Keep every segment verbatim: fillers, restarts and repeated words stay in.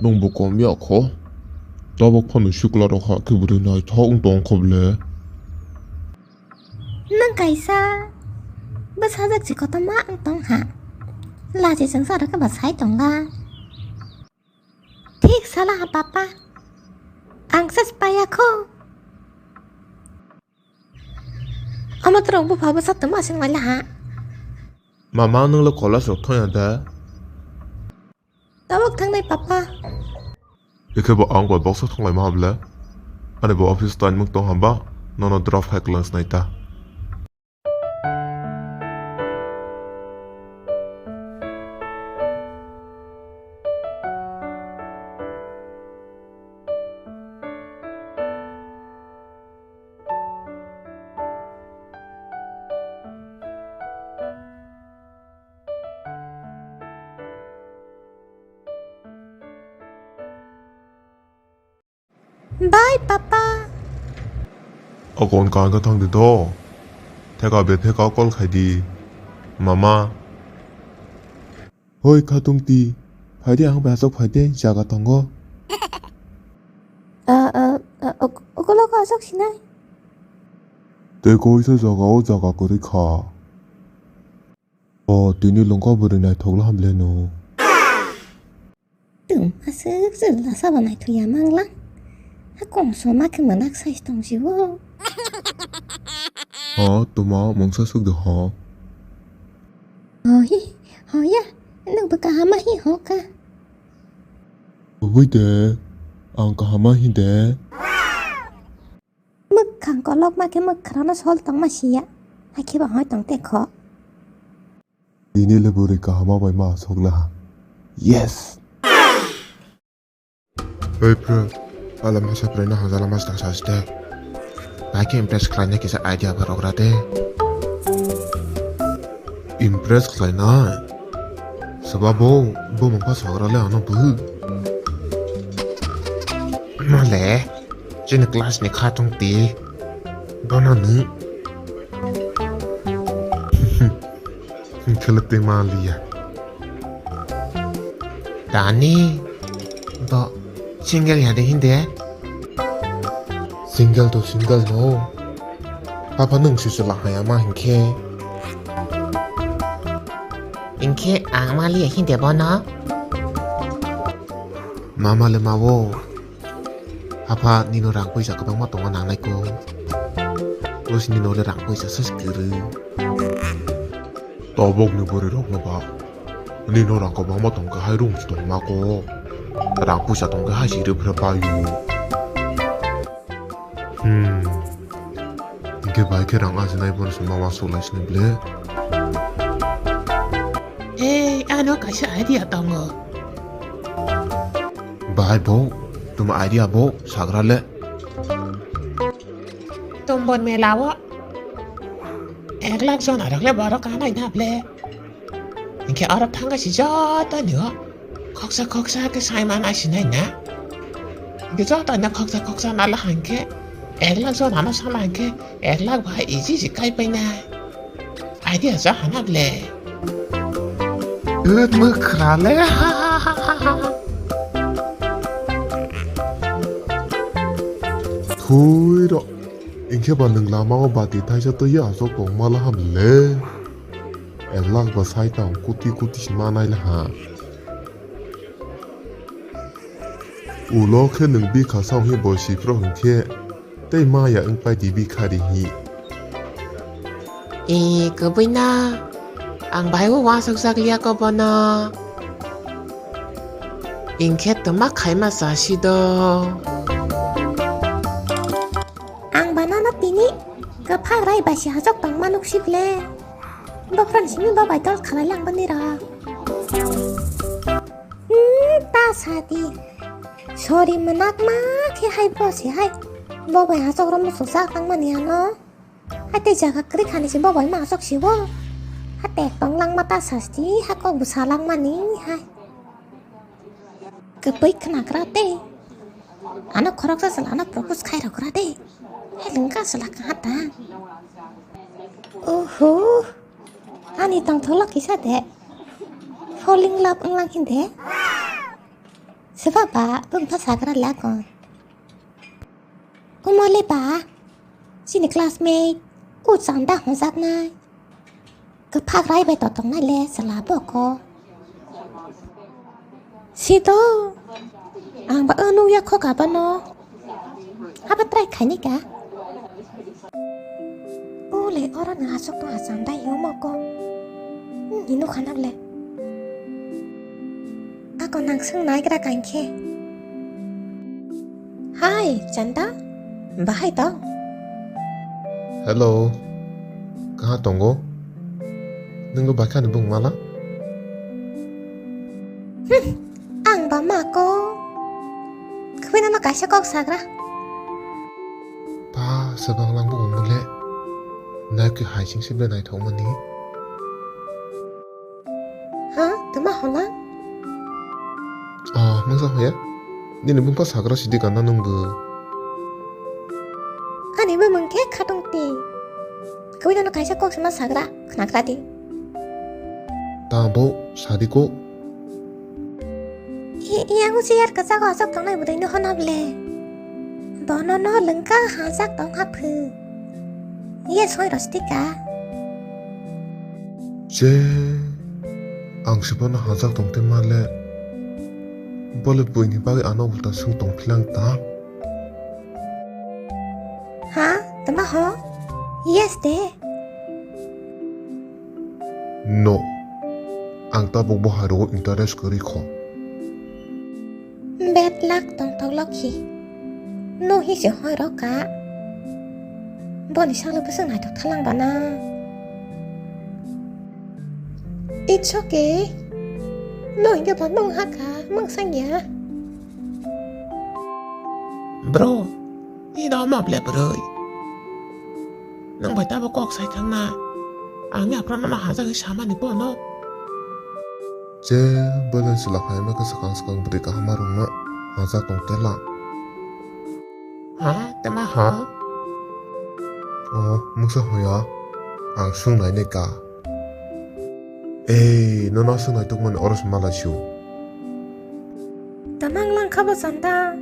Nwng bo kom ya kho. Tabok phano sikla rok ha khe bwrwi naithok wng tong kho ble. Nwng kaisa bwsajak se kotorma wng tong ha. Lachi chwngsa rok khe ba sai tong la. Thik sala ha papa. Ang se paya kho. Omo twrwng bupha bwsa twma sing lai ha. Mama, nwng le college rok thangya da? Tabuk thangnai papa. Ikhe bo ang bai boxo thanglaima hable? Ani bo office time mung tong hamba, nono drop hai class nai ta. Bye, Papa. Akon kaham khe thang di do. Theka be theka call khai di. Mama. Hoi khatung ti. Phai di ang bai asok phai de jaga tongo. Ah, ah, ah, ok-, okolo ko asok sinai. Tei koisa jaga o jaga kwrwi kha. O, tini lungka bwrwi naithok la hamle no. Tum aswk se lasa bo naithok ya mang lang. Ha kongso ma khe mwnak sai tong si o. Ha, tuma mungsa suk de ha. Ho hi, ho ya, nwng bo kaham ma hi ho ka. Kubui de, ang kaham ma hi de. Mwkhang kolok ma khe mwkhrano sol tongma siya. Hakhe bo hoi tong te kho. Tini le bwrwi kaham ma bai ma sok la ha. Yes! Oi bro, ala masa bwrwi no hamjala mas ta sa ste. Bai khe impress khlaina kisa idea ba rok ra de. Impress khlaina? Saba bo, bo mungkha sagra le ano bwhwi. Male, chini class ni khatung ti. Bono ni. Khele te ma liya. Dani, bo single ya de hinde. Single to single no. Papa nwng susu lahaya ma hinkhe. Hinkhe ang maliya hinde bono. Mama le mawo. Hapha nino rang puisa kwbangma tongo nangnai ko. Bwsni nole rang puisa se kwrwi. Tabok ni bwrwi rok no ba. Nino rang kwbangma tong khe hai room tong ma ko. Rang puisa tong khe hai si rwphre payu. Hmm. Hingke bai khe rang ajinai bono se ma wasuk lai sini ble. Ei, ano kaisa idea tongo. Bai bo, tuma idea bo, sagra le. Tombon mela o. Ek lakh jona rok le borok kanai na ble. Hingke oro thangkha si joto ni o khoksa khoksa khe sai mana sinai na. Hingke joto no khoksa khoksa nala hingke ek lakh jona no sala hingke ek lakh bahai easy si kai pai na. Idea ja hana ble. Mwkhra le. Thui ro. Hingke ba nwng lama o bati thaisa twi asok tongma laham le. Ek lakh ba sai tang kuti kuti si manai laha. Ulo khe nwng bikha sao hi bo sipro hwnkhe tei maya wngpai di bikha ri hi. E, kwbui na, ang bai o uansuk jak liya ko bono. Hingkhe twma khaima cha si do. Ang banana tini kwphak rai bai se hachok tongma nuk si ble. Bophron simi bo bai dol khalai lang bani rok. Hmm, ta sa di. Sorry, mwnakma khe hai bo se hai. Bo bai hachok rom muchung chak tang mani ano. Hai tei jaga kwrwi khani se bo bai ma hachok si bo. Ha tek tong lang ma ta sa di, ha kok bwsa lang mani hai. Kwpui khnagra de. Ano khoroksa chwla ano propose khai rokra de. Hai lwngka chwla kaha ta. Oho. Ani tongtholo kisa de. Falling love wnglang hin de. Seba ba, bwngtha sagra lakon. Omo le ba, chini classmate, o chanda hwnjaknai. Kwphak rai bai to tongnai le chwla boko. Sito, ang ba o nukya kho ka bano. Aba try khaini ka? O le oro nang aswk tong ha chanda hi omo ko. Hmm, hino khana le. Ako nang swng naigra kankhe. Hai, chanda. Bahai tong? Hello. Kaha tongo? Nwngbo baikha ni bung mala? Hmm, ang ba ma ko. Khwina no kaisa kok sagra. Pa, sebang lang bo mole. Naiki hai sing se be naithok mani. Ha, tama hola? Ah, mungsa hoya? Nini bungkha sagra sidi gana nungbu. Ani bo mungkhe khatung ti. Kawina no kaisa kok sama sagra, khnagra di. Tabo, sadi ko. I, i, ang usi yar kachago asok tongnai budai no honable. Bono no lengka hajak tong haphu. Ye soi rostika. Je, ang se bono hajak tong te male, bole buini bagwi ano ulta swng tong philang ta? Ha? Tama ho? Yes de. No. Ang tabuk bo hai rogo interest kwrwi kho. Bad luck tongthok lokhi. No hi se hoi rok ka. Boni salo bwswk naithok thalang bana. It's okay. No hinkhe bo nung haka mung sangya. Bro, ino ma ble bwrwi. Nang bai tabo kok sai thangna. Ang ni aphra no hajagwi samani bono. Je, bwlai chwla khaima khe swkang swkang bwrwi kaham arwngno hajak tong tela. Ha, tama ha? Oh, mungsa hoya. Ang swng nainai ka. Ei, nono swng naitukmani oro se malai su. Tamang lang kha bo chanda.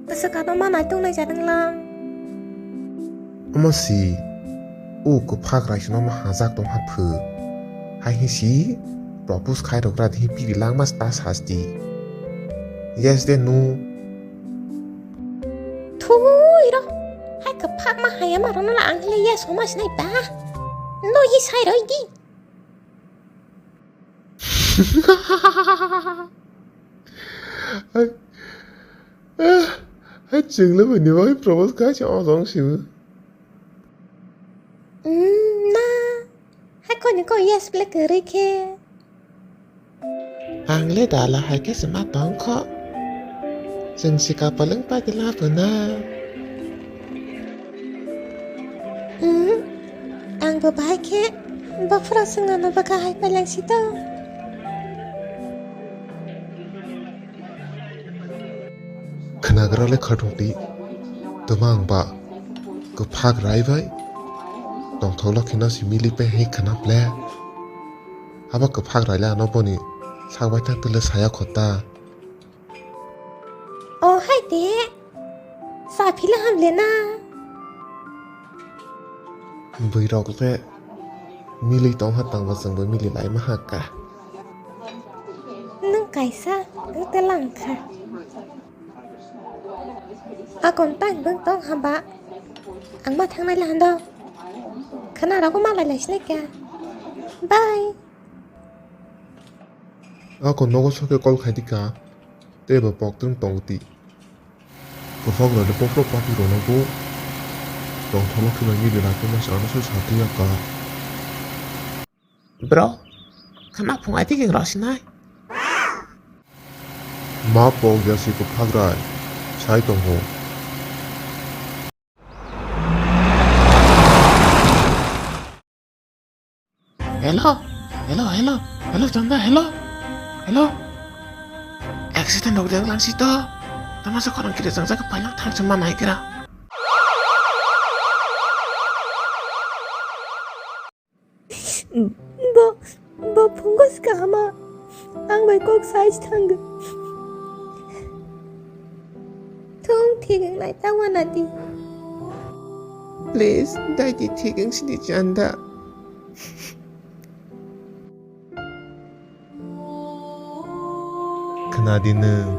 Bwswk ano ma naituk nai jadwng lang. Omo si, o kwphak raisino ma hajak tong ha phu. Hai hi si, propose khai rok ra di hi piri langma ta sasti. Yes de no. Thui ro. Hai kwphak ma haya ma rono la ang le yes homa sinai ba. No hi sai roi di. Hai, hai, chwngno bini bagwi propose khai se ojong sibo. Mm, na. Hai koni ko yes ble kwrwi khe. Ang le dala hai khe se ma tong kho. Chwng se kapalwng pagi labo na. Hmm, ang bo bahai khe bophra swngno no bwkha hai pailai si to. Khwnagra le khatung ti, twmang ba kwphak rai bai tongthok lo kheno si mili pai hai khwna ple. Abo kwphak rai le ano boni sak bai thang twi le saya kho ta. O hai de, sa phila ham le na. Bwrwi rok le mili tong ha tang ba chwng bo mili lai ma ha ka. Nwng kaisa, nwng telang kha. Akon tang bwng tong haba. Ang ma thangnai la hando. Khana rogo ma lai lai sinai kha. Bye. Akon nogo soke call khai di kha. Tei bo pok twrwng tong di. Kwphak rwdi bophro papi rwna bo. Tongthok khe bai mili lai khe masa ano se satwi ya ka. Bro, khana phung ai tiki rw sinai. Ma pok ya si kwphak rai. Sai tongo. Hello, hello, hello, hello, Chanda, hello, hello. Accident rok deng lang si to. Tama sa khorang kiri jang jaga pailang thang se ma nai kira. Bo, bo phungo si kahama. Ang bai kok sai si thang. Thik wngnai ta wanadi. Please, daidi thik wngsidi chanda. Khnadi nwng,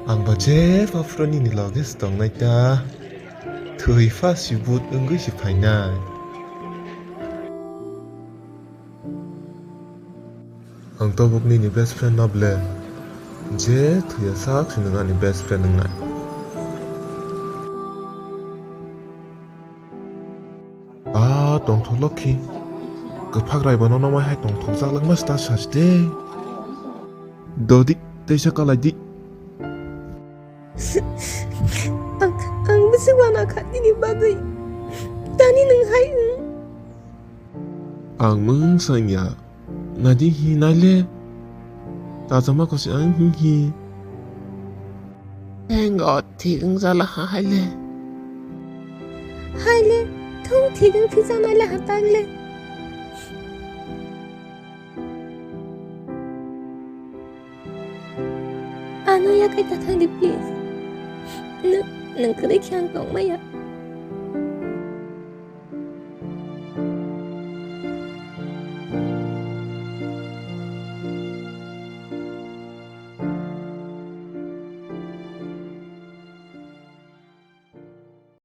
ang bo jepha phuru nini loge se tongnai ta. Thwi pha si but wngwi se phainai. Ang tabuk nini best friend no ble. Je thwiya sak se nwng ani best friend wngnai. A tongthok lokhi. Kwphak rai bono no mai hai tongthok jak langma sta sas de. Dodi teisa kalai di. Ang, ang bwswk wana kha nini bagwi. Tani nwng hai wng. Ang mung sanya. Nadi hi naile. Tajama kosi ang hi hi. Thank God, thik wng jala ha haile. Haile, thung thik wng phi jana le ha tagle. Ano ya kai ta thang di, please. Nwng, nwng kwrwi khe ang tong maya.